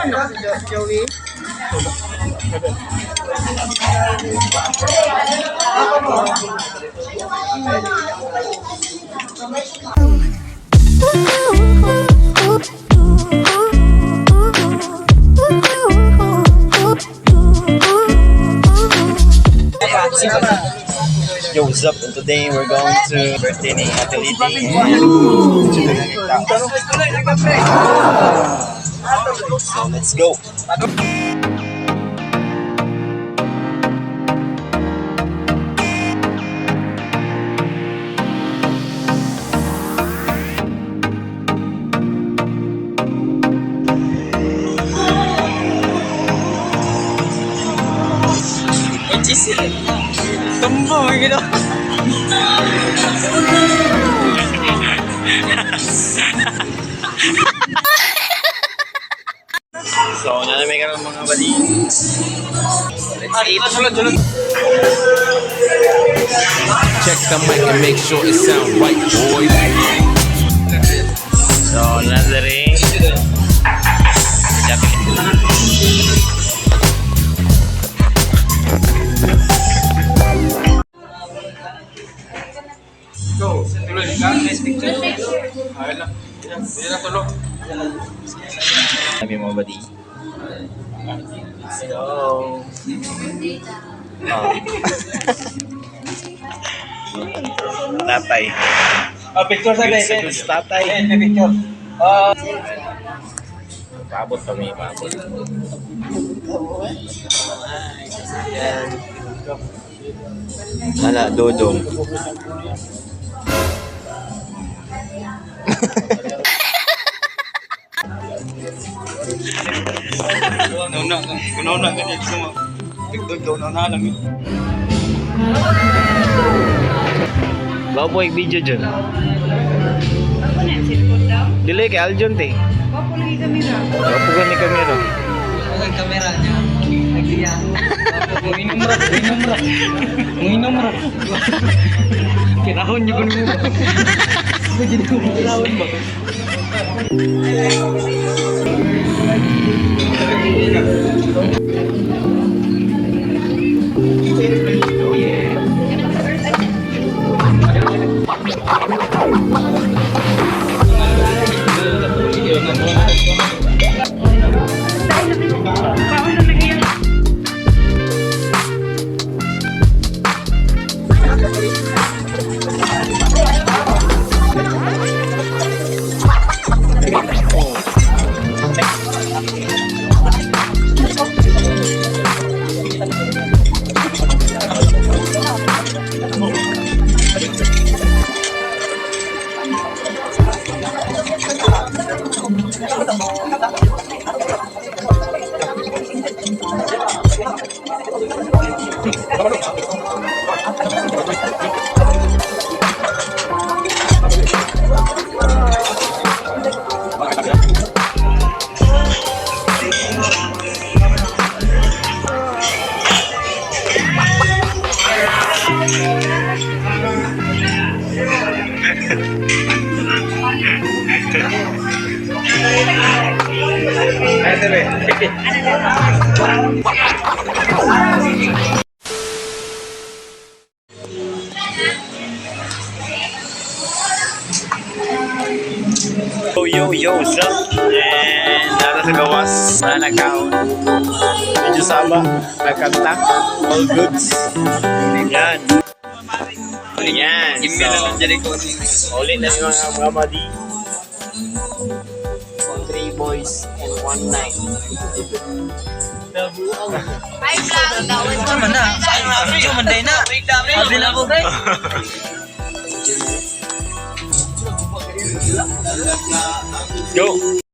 Ano si Joey? Yo, what's up? And today we're going to birthday ni Ate Lily. So let's go. Tumbo, gino. So, nanamay ka ng mga bali. Let's eat. Check the mic and make sure it sound right, boys. So, nandari. Go. Tuloy ka. Nice picture. Ayun lang. Hindi na tulo. Sabi mo bali. Let's go. Oh. Tatay. Ah, picture sa Goods na goods, tatay. Eh, picture. Paabot kami, paabot. Wala, dodong. Nauna, nauna ganyan gusto mo. Dugdug daw na lang. Bawa po yung video dyan. Ako na yung cellphone daw. Dili kay Aljon te. Wapo lagi kamera. Bawa po gani kamera. Ang kamera niya. Nagdiya. Uminom ra, uminom ra. Uminom ra. Kinahon niyo kun mo. Pwede na mo kinahon ba? Paano na kaya? Yo, yo, yo, what's up? And nasa sa gawas, wala nagkaon. Medyo saba, nagkanta. All goods. Yan. Yan. So, ulit na yung mga buddy. Three boys and one night. Ay, vlog daw. Tama na. Medyo manday na. Sabi na ko. Go!